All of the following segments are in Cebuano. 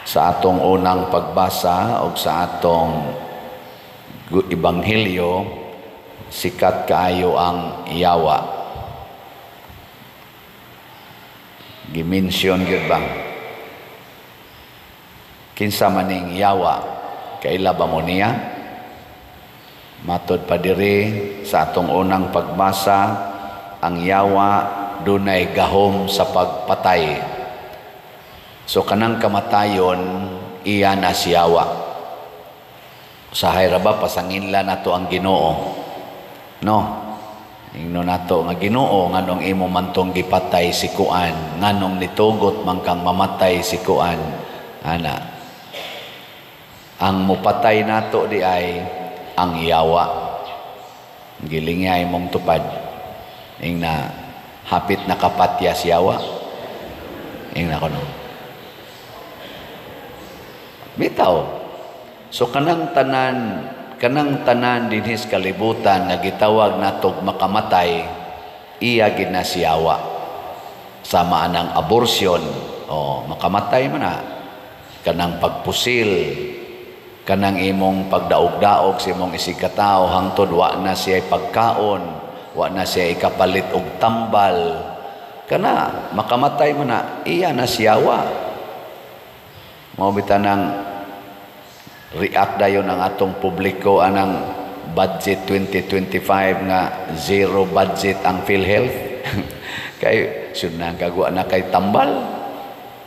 Sa atong unang pagbasa o sa atong ebanghelyo, sikat kaayo ang yawa. Gimensyon gyud ba? Kinsa maning yawa? Kaila ba mo niya? Matod pa diri sa atong unang pagbasa, ang yawa dunay gahom sa pagpatay. So kanang kamatayon, iya na siyawa. Usahay ra ba pasanginla nato ang Ginoo? No. Ingno nato nga, "Ginoo, nganong imo man tong gipatay si kuan? Nganong nitugot man kang mamatay si kuan?" Ana. Ang mupatay nato di ay ang yawa. Gilingay mong tupad. Ingna, "Hapit nakapatya si yawa." Ingna kono. Bitaw. So kanang tanan dinhis kalibutan nga gitawag natog makamatay, iya gid na siyawa. Sama anang abortion, oh, makamatay man na. Kanang pagpusil, kanang imong pagdaog-daog sa imong isigkatao hangtod wa na siya pagkaon, wa na siya ikapalit og tambal. Kana makamatay man na, iya na siyawa. Mao bitaw nang react dayon ang atong publiko anang budget 2025 nga zero budget ang PhilHealth. Kay sunan kagwa na kay tambal.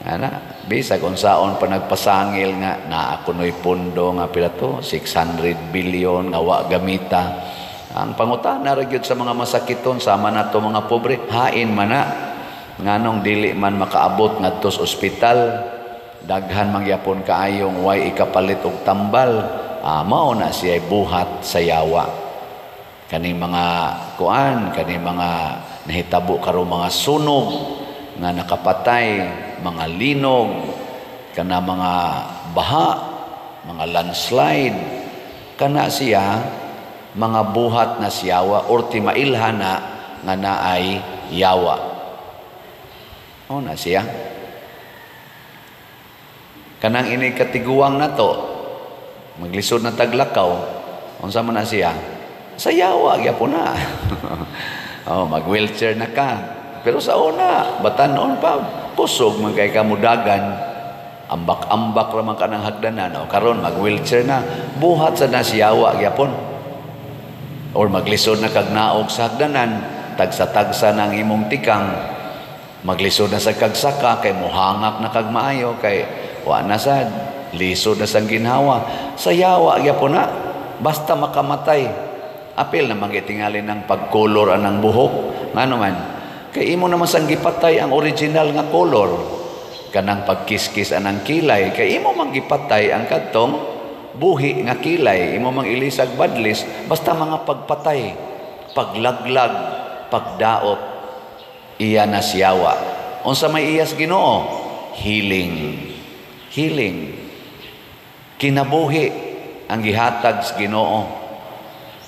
Ana, bisag unsaon pa nagpasangil nga naa kuno'y pondo nga pila to, 600 billion nga wa gamita. Ang pangutana ra gyud sa mga masakiton sama nato mga pobre, hain man na, nganong dili man makaabot ngadto sa ospital, daghan mangyapon kaayong way ikapalit og tambal? Ah, mao na siya buhat sa yawa. Kaning mga kuan, kaning mga nahitabo karon, mga sunog nga nakapatay, mga linog, kana mga baha, mga landslide, kana siya mga buhat na siyawa or timailhan na nga naay yawa. O na siya. Kanang ini katiguang na to, maglisod na taglakaw, unsa man na siya? Sa yawa gyapon na. Oh, mag-wheelchair na ka. Pero sa una, batanon pa, kusog man kay kamudagan, ambak-ambak ra man ka ng hagdanan. O karon mag-wheelchair na, buhat sa nasiyawa gyapon. Or maglisod na kag naog sa hagdanan, tagsa-tagsa ng imong tikang, maglisod na sa kagsaka kay muhangak na kag maayo kay wa na sad, lisod na sang ginhawa. Sa yawa gyapon na, basta makamatay. Apil na gitingali ng pagkolor anang buhok. Ngano man? Kay imo naman sang gipatay ang original nga color. Kanang pagkiskis anang kilay, kay imo man gipatay ang kadtong buhi nga kilay, imo mang ilisag badlis, basta mga pagpatay, paglaglag, pagdaot, iya na siyawa. Unsa may iyas Ginoo? Healing. Healing. Kinabuhi ang gihatag sa Ginoo.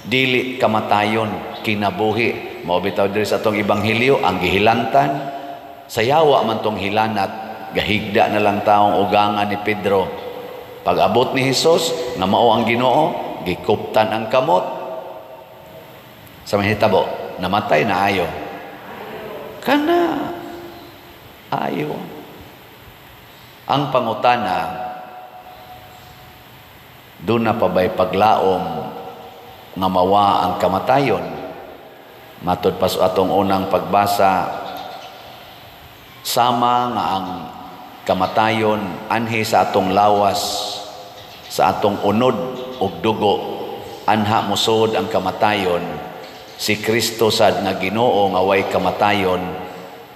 Dili kamatayon, kinabuhi. Mao bitaw diri sa atong ebanghelyo ang gihilantan, sa yawa man tong hilanat, gahigda na lang taong ugangan ni Pedro. Pag abot ni Hesus nga mao ang Ginoo, gikuptan ang kamot. Sa mahitabo, namatay na ayo. Kana ayo. Ang pangutana, doon na pa ba'y paglaom nga mawa ang kamatayon? Matod pa sa atong unang pagbasa, sama nga ang kamatayon anhi sa atong lawas, sa atong unod ug dugo, anha mosud ang kamatayon, si Kristo sad nga Ginoo nga way kamatayon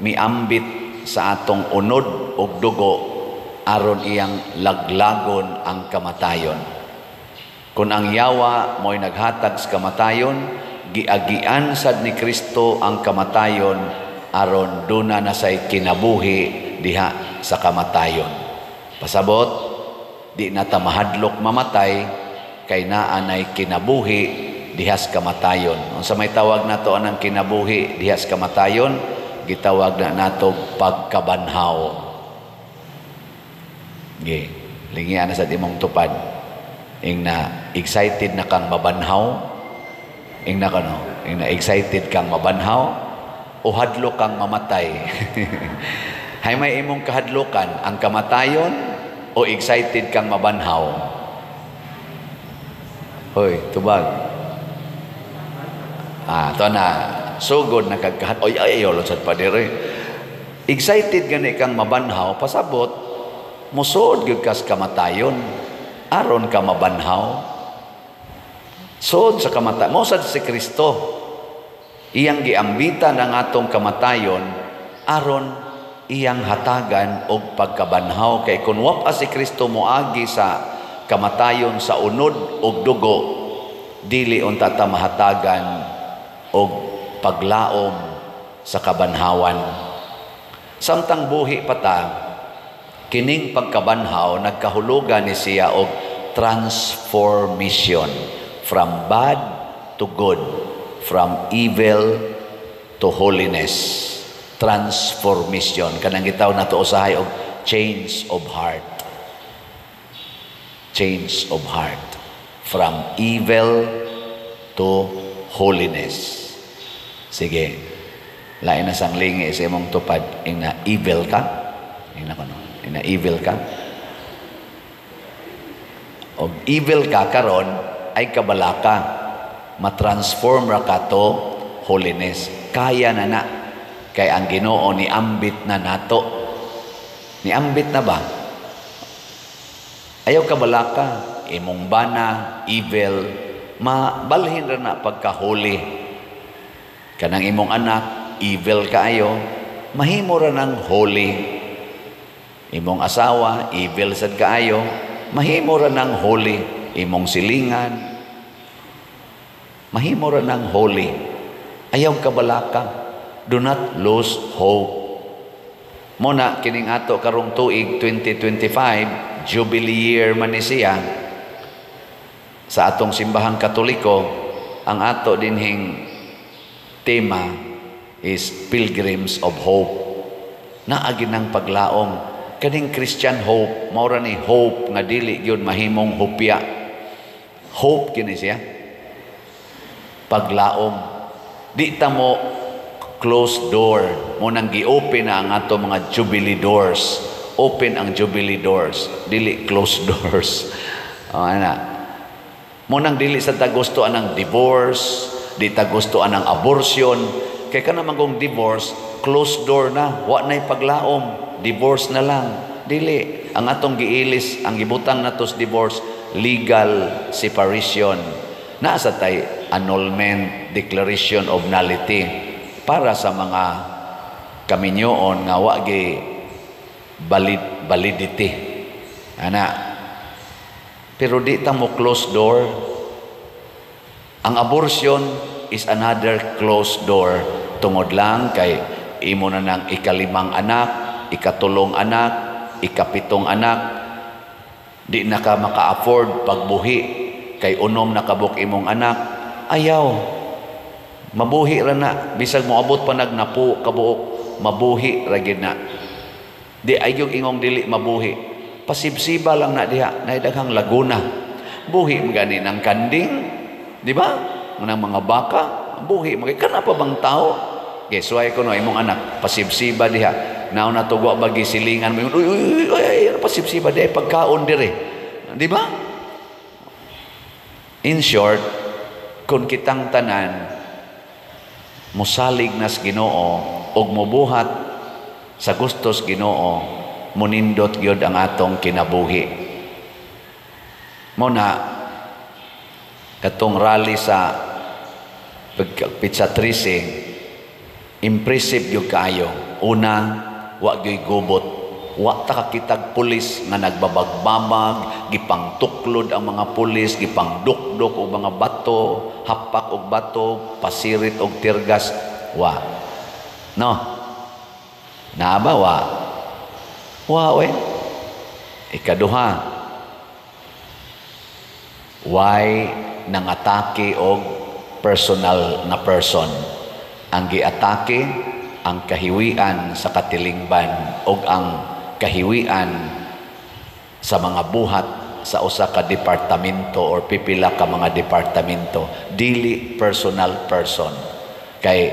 miambit sa atong unod ug dugo aron iyang laglagon ang kamatayon. Kung ang yawa mo'y naghatag sa kamatayon, giagian sad ni Kristo ang kamatayon aron duna na say kinabuhi diha sa kamatayon. Pasabot, di na ta mahadlok mamatay kay naa nay kinabuhi diha sa kamatayon. Unsa may tawag nato anang kinabuhi diha sa kamatayon? Gitawag na nato pagkabanhaw. Ge. Lingian na sa imong tupad. Ing na excited na kang mabanhaw. Ing na kano, ing na excited kang mabanhaw o hadlo kang mamatay. Hay may imong kahadlokan, ang kamatayon o excited kang mabanhaw? Hoy, tubag. Ah, to na sugod na kagkahat. Oy, ay, ay, sad pa dire. Excited gani kang mabanhaw, pasabot musuod gyud kas kamatayon aron ka mabanhaw. Sud sa kamatay. Mao sad si Kristo. Iyang giambitan ang atong kamatayon aron iyang hatagan og pagkabanhaw, kay kun wa pa si Kristo moagi sa kamatayon sa unod og dugo, dili unta ta mahatagan og paglaom sa kabanhawan. Samtang buhi pa ta, kining pagkabanhaw nagkahulugan ni siya og transformation from bad to good, from evil to holiness. Transformation kanang gitawag nato usahay og change of heart. Change of heart from evil to holiness. Sige, lain na sang lingi sa imong tupad, ing na evil ka, ing na kuno, ing na evil ka. Og evil ka karon ay kabalaka, matransform ra ka to holiness. Kaya na na. Kay ang Ginoo ni ambit na nato. Ni ambit na ba? Ayaw kabalaka, imong bana, evil, mabalhin ra na pagkahuli. Kanang imong anak, evil kaayo, mahimo ra ng holy. Imong asawa, evil sad kaayo, mahimo ra ng holy. Imong silingan, mahimo ra ng holy. Ayaw kabalaka. Do not lose hope. Mao na kining ato karong tuig 2025, Jubilee year man ni siya. Sa atong Simbahang Katoliko, ang ato dinhing tema is Pilgrims of Hope. Naagi ng paglaom. Kaning Christian hope, mao ra ni hope nga dili gyud mahimong hupya. Hope kini siya. Paglaom. Di ta mo closed door. Mao nang gi-open na ang ato mga jubilee doors. Open ang jubilee doors, dili closed doors. Oh, ana. Mao nang dili sa ta gusto anang divorce, di ta gusto anang abortion. Kay kana man kung divorce, closed door na, wa na'y paglaom, divorce na lang. Dili. Ang atong giilis, ang gibutang nato sa divorce, legal separation. Naa sa tay annulment, declaration of nullity para sa mga kaminyoon nga wa gi validity. Ana. Pero di ta mo close door. Ang abortion is another closed door, tungod lang kay imo na ng ikalimang anak, ikatulong anak, ikapitong anak, di na ka maka-afford pagbuhi kay unom na kabuk imong anak. Ayaw. Mabuhi ra na, bisag moabot pa nagnapo kabuok, mabuhi ra gyud na. Di ay yung ingong dili mabuhi. Pasibsiba lang na diha, na daghang laguna. Buhi man gani ng kanding, di ba? Ng mga baka, buhi man kana pa bang tao? Okay, suway ko no imong anak, pasibsiba diha. Naon na tugwa bagi silingan mo, uy, uy, uy, uy, ano pasibsiba diha pagkaon dire. Di ba? In short, kung kitang tanan musalig nas Ginoo ug mobuhat sa gustos Ginoo, munindot gyud ang atong kinabuhi. Mao na katong rally sa Petsa 13, impressive gyud kaayo. Una, wa gyud gubot. Wa ta kakitag pulis nga nagbabagbabag, gipangtuklod ang mga pulis, gipangdukdok og mga bato, hapak og bato, pasirit og tirgas, wa. No? Naa ba wa? Wa we. Ikaduha, why nangatake og personal nga person? Ang giatake ang kahiwian sa katilingban og ang kahiwian sa mga buhat sa usa ka departamento or pipila ka mga departamento, dili personal person, kay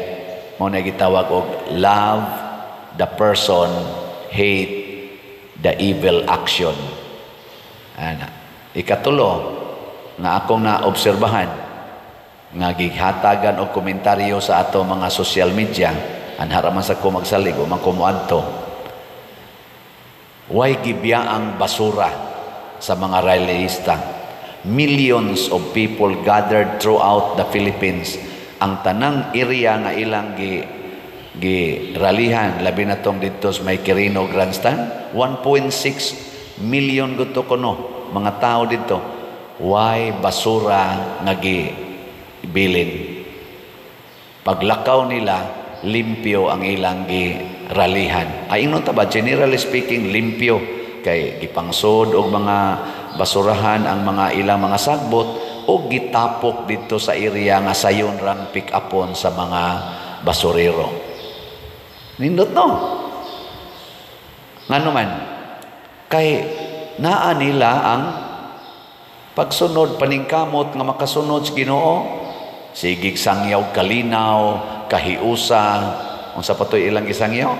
mao na gitawag og love the person, hate the evil action, ana. Ikatulo nga akong naobserbahan nga gihatagan og komentaryo sa ato mga social media, anhara man sa ko magsalig o man ko moadto, way gibiyaang basura sa mga rallyista. Millions of people gathered throughout the Philippines. Ang tanang area nga ilang gi gi ralihan, labi na tong didto sa may Quirino Grandstand, 1.6 million guto kuno mga tao didto. Way basura nga gibilin. Paglakaw nila, limpyo ang ilang gi ralihan. Ay, ingnon ta ba, generally speaking, limpyo kay gipangsod og mga basurahan ang mga ilang mga sagbot o gitapok didto sa area nga sayon rang pick upon sa mga basurero. Nindot, no? Ngano man? Kay naa nila ang pagsunod, paningkamot nga makasunod sa Ginoo. Sigig sangyaw kalinaw, kahiusa. Unsa pa to'y ilang gisangyaw?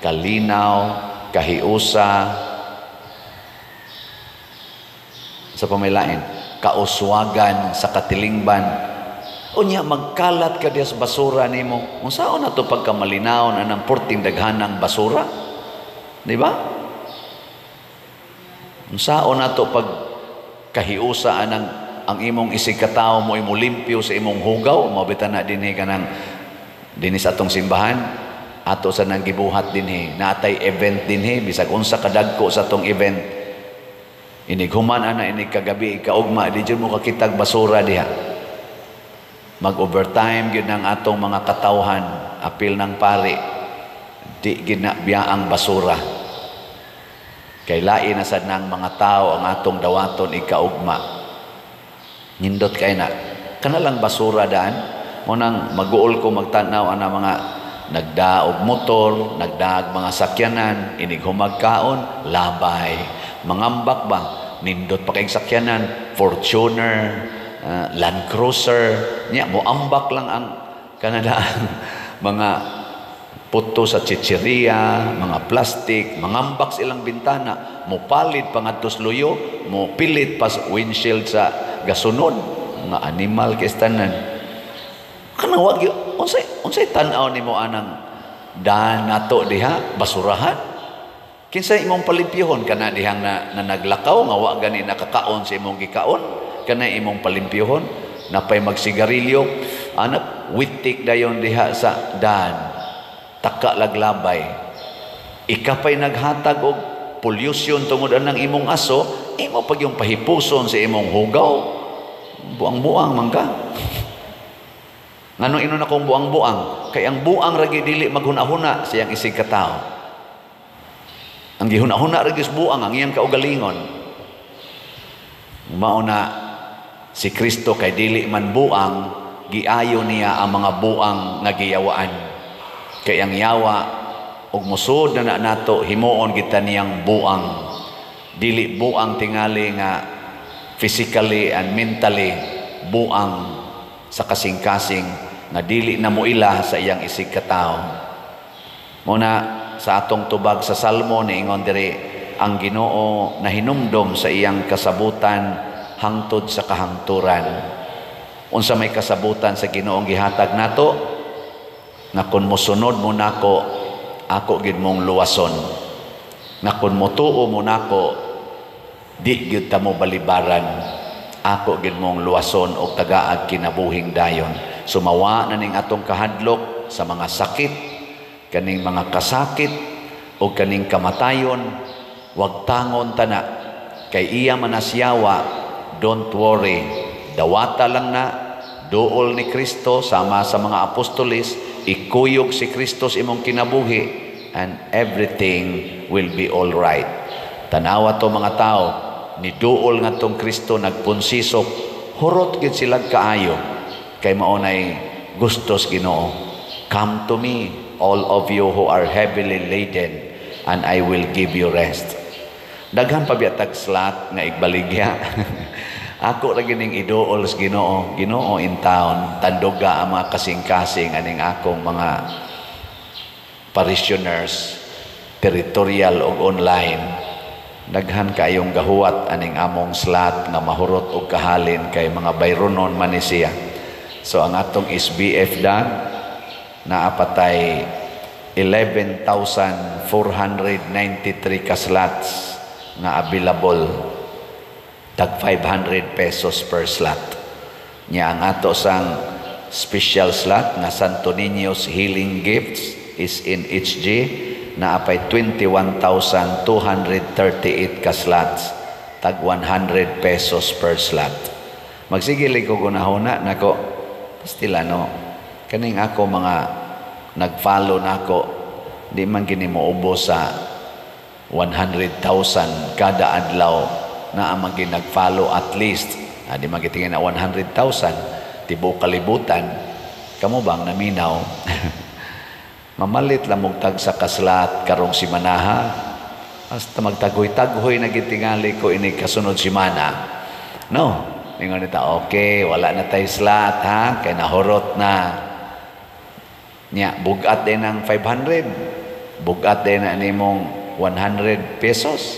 Kalinaw, kahiusa. Sa pamilain, kauswagan sa katilingban. Unya magkalat ka diya sa basura nimo. Unsaon na to pagkamalinaw na ng porting daghanang basura? Di ba? Unsaon na to pag kahiusa anang ang imong isig katawo mo imo limpyo sa imong hugaw? Mao bitaw na dinhi kanang dinhi sa atong simbahan, ato sa nang gibuhat dinhi, natay event dinhi, bisag unsa kadagko sa atong event, inig human ana, inig kagabi, kaugma, di jud mo kakitag basura diha. Mag overtime gyud ang atong mga katawhan, apil ng pari, di gid na biyaang basura kay lain na sad nang mga tao ang atong dawaton ikaugma. Nindot kay na kana lang basura daan mo nang maguol ko magtan-aw ana mga nagdaog motor, nagdaag mga sakyanan, inig humagkaon, labay. Mangambak ba, nindot pa kay sakyanan, Fortuner, Land Cruiser, nya moambak lang ang kanadaan mga puto sa chichiria, mga plastic, mangambak sa ilang bintana, mopalit pa ngadto sa luyo, mo pilit pa sa windshield sa gasunod, mga animal kay tanan. Kana wag unsay unsay tan-aw nimo anang daan nato diha, basurahan? Kinsa imong palimpyuhon kana dihang na naglakaw nga wa gani nakakaon sa imong gikaon? Kana imong palimpyuhon? Napay magsigarilyo, anak, witik dayon diha sa daan. Taka laglabay. Ikapay naghatag og pollution tungod anang imong aso, imo pag yung pahipuson sa imong hugaw. Buang-buang man ka. Ngano inon akong buang-buang? Kay ang buang ragi dili maghuna-huna siyang isig katao. Ang gihuna-huna ragi sa buang ang iyang kaugalingon. Mao na si Kristo kay dili man buang, giayo niya ang mga buang nga giyawaan. Kay ang yawa ug musod na nato, himuon kita niyang buang. Dili buang tingali nga physically and mentally, buang sa kasing-kasing nga dili na moila sa iyang isig katao. Muna sa atong tubag sa Salmo, niingon diri ang Ginoo nahinumdom sa iyang kasabutan hangtod sa kahangturan. Unsa may kasabutan sa Ginoong gihatag nato? Nga kun mosunod mo nako, ako gid mong luwason. Nga kun motuo mo nako, di gyud ta mo balibaran. Ako gid mong luwason og tagaag kinabuhing dayon. Sumawa na ning atong kahadlok sa mga sakit, kaning mga kasakit o kaning kamatayon, wag tangon tana kay iya manasyawa. Don't worry, dawata lang na duol ni Kristo sama sa mga apostolis, ikuyog si Kristo sa imong kinabuhi and everything will be all right. Tanawa to mga tao ni duol ngadtong Kristo, nagpunsisok, hurot gid sila kaayo kay mao nay gustos Ginoo. "Come to me, all of you who are heavily laden, and I will give you rest." Daghan pa biya tag slot nga igbaligya. Ako ra gining iduol sa Ginoo, Ginoo in town, tanduga ang mga kasing-kasing aning akong mga parishioners, territorial ug online. Daghan kayong gahuwat aning among slot nga mahurot og kahalin kay mga bayronon man ni siya. So ang atong SBF dag naa pa tay 11,493 ka slots nga available, tag 500 pesos per slot. Nya ang ato sang special slot nga Santo Niño's Healing Gifts is in HG, naa pay 21,238 ka slots, tag 100 pesos per slot. Magsige ko gunahuna nako, pastila no, kaning ako mga nag-follow nako, di man gini moubos sa 100,000 kada adlaw na ang mga nag-follow at least. Di man gitingin na 100,000 tibuok kalibutan. Kamo bang naminaw, mamalit lang mong tag sa ka-slot karong simanaha? Hasta magtaghoy-taghoy na gitingali ko ini kasunod simana, no? Ningon nita, "Okay, wala na tayo slot ha, kay nahurot na." Nya bugat din ang 500, bugat din na nimong 100 pesos,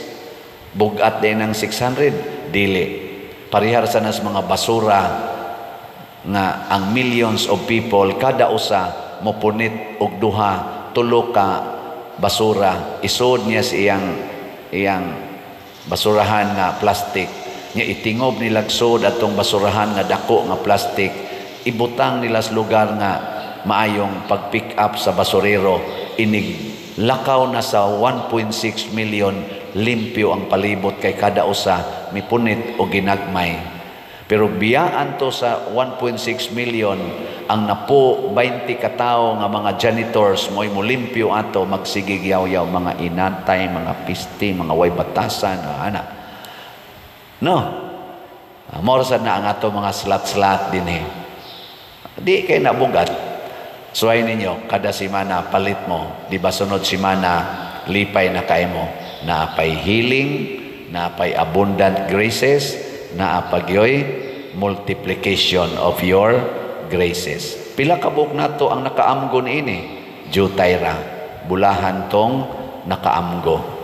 bugat din ang 600. Dili parehar sa nas mga basura nga ang millions of people, kada usa mopunit og duha, tulo ka basura, isod niya sa iyang iyang basurahan nga plastic. Nya itingob nila sod atong basurahan nga dako nga plastic, ibutang nila sa lugar nga maayong pag-pick up sa basurero. Inig lakaw na sa 1.6 million, limpyo ang palibot kay kada usa mipunit o ginagmay. Pero biyaan to sa 1.6 million, ang napo 20 katawo nga mga janitors mo'y mulimpyo ato, magsigig yaw-yaw, mga inatay, mga piste, mga way batasan, ana. No. Mao sad na ang ato mga slot-slot din eh. Di kay nabugat. Suway ninyo, kada simana palit mo, di ba sunod simana lipay na kay mo? Naapay healing, naapay abundant graces, naapagyoy multiplication of your graces. Pila ka buok nato ang nakaamgo niini? Jutay ra. Bulahan tong nakaamgo.